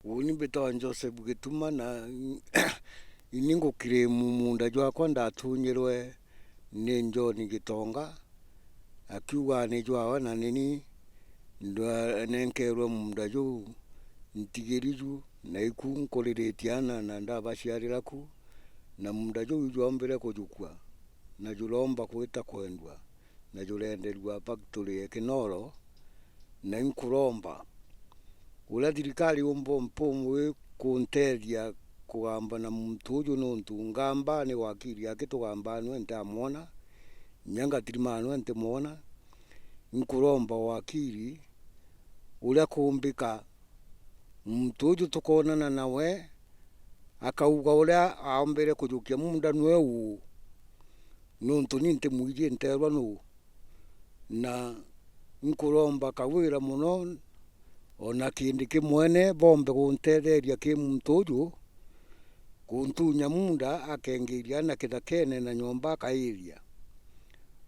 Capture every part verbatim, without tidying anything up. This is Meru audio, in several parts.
Uuni mbitawa Joseph Gituma, na ini ngukirimu muunda jwakwa ndatunyirwe ni John Gitonga, akiuga ni jwawe, na nini ndwa-, nenkerwe muunda juu ntigiri ju, na iku nkuriritie aana na ndabaciarira ku, na muunda juu jwombire kujukua, na juromba gwita kwendua, na jurenderua factory ya Kinoro, na inkuromba uria thirikari yumba umpumwi kuntethia kugamba na muntu uju, nontu ngamba ni wakiri aki tugambanwe ntamwona, inya ngatirimanwe ntimwona. Inkuromba wakiri uria kumbika muntu uju tukoonana nawe, akauga uria aombere kujukia muunda nwe uu, nontu ni ntimwijie nteerwa nuu. Na nkuromba Kawira mono, ona kindi kimwene boombe guntetheria ki muntu uju, kuntunya muunda akengeiria na kithakene na nyomba akairia.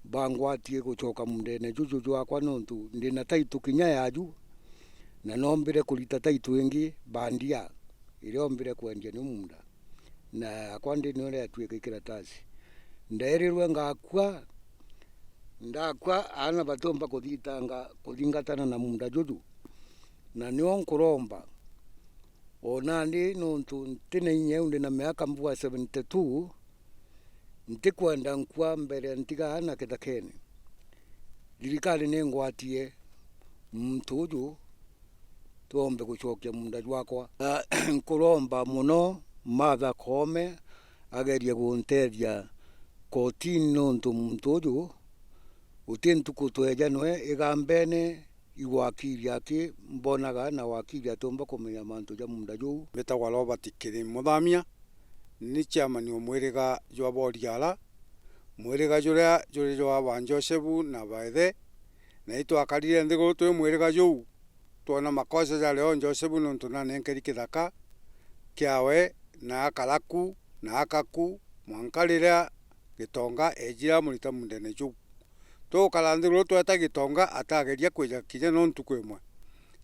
Bangwatie gucoka muundene juju jwakwa, nontu ndi na taitu kinya yaju, na noombire kurita taitu ingi bandia iria ombire kwendia ni muunda, na yakwa ndi nio iria yatuika ikaratasi. Ndeerirwe ngakua, ndakua aana batiumba kuthitanga kuthingatana na muunda juju, na nio nkuromba o nandi, nontu nti na inya iu, ndi na miaka mbua seventy two, ntikwenda nkua mbere ntigaa na kithakene. Thirikari ningwatie muntu uju twombe gucokia muunda jwakwa. Na nkuromba mono Martha Koome agerie guntethia kotini, nontu muntu uju guti ntuku tweja nwe igambene, i wakiri aki mbonaga na wakiri atiumba kumenya mantu ja muunda juu. Mbitagwa Robert Kiri Muthamia, ni chairman o mwiriga jwa Boriara, mwiriga juria juri jwa ba Josefu na baithe, na itwakarire nthiguru twi mwiriga juu, twona makosa jari o Josefu, nontu nanenkeri kithaka kiawe, na akara ku, na aka ku, mwanka riria Gitonga eejire amurita muundene juu. Tugukara nthiguru tweta Gitonga atageria kwija kinya no ntuku imwe.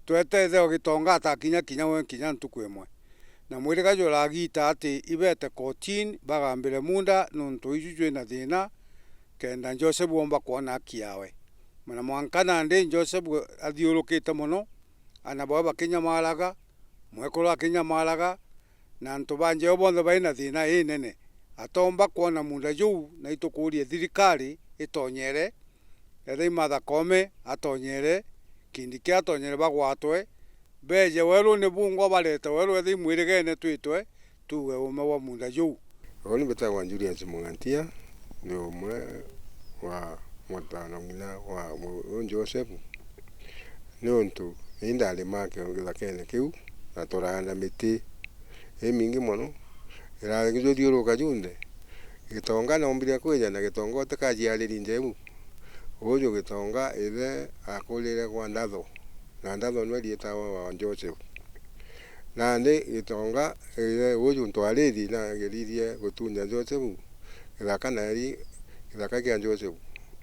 Tweta ithe o Gitonga atakinya kinya we kinya ntuku imwe. Na mwiriga juragiita ati ibeete kotini bagambire muunda nontu iju jwina thiina, kenda Josefu oomba kwona haki yawe. Na mwanka nandi Josefu athiurukite mono, aana bawe bakinyamaraga, mwekuru akinyamaraga, na antu ba nja bonthe bai na thiina inene. Atoomba kwona muunda juu, na itukuurie thirikari itonyere, ethei Martha Koome atonyere, Kindiki atonyere bagwatwe, beeje weruni bungwa barete weru, ethei mwirigene twitwe, tuuge uume bwa muunda juu. Uni mbitagwa Julius Mugantia, ndi umwe wa mutano ng'ina wa mu-, u Josefu, niuntu ni ndarimaa ki-, githakene kiu, na turaanda miti imingi mono, iragituthiuruka junthe. Gitonga noombire kwija, na Gitonga utikajiariri njeu. Uju Gitonga ithe akurire kwa Ndatho, na Ndatho nwe riitawa wa Josefu. Nandi Gitonga, ithe uju ntwarithi nageririe gutunya Josefu githaka, na eri githaka kia Josefu.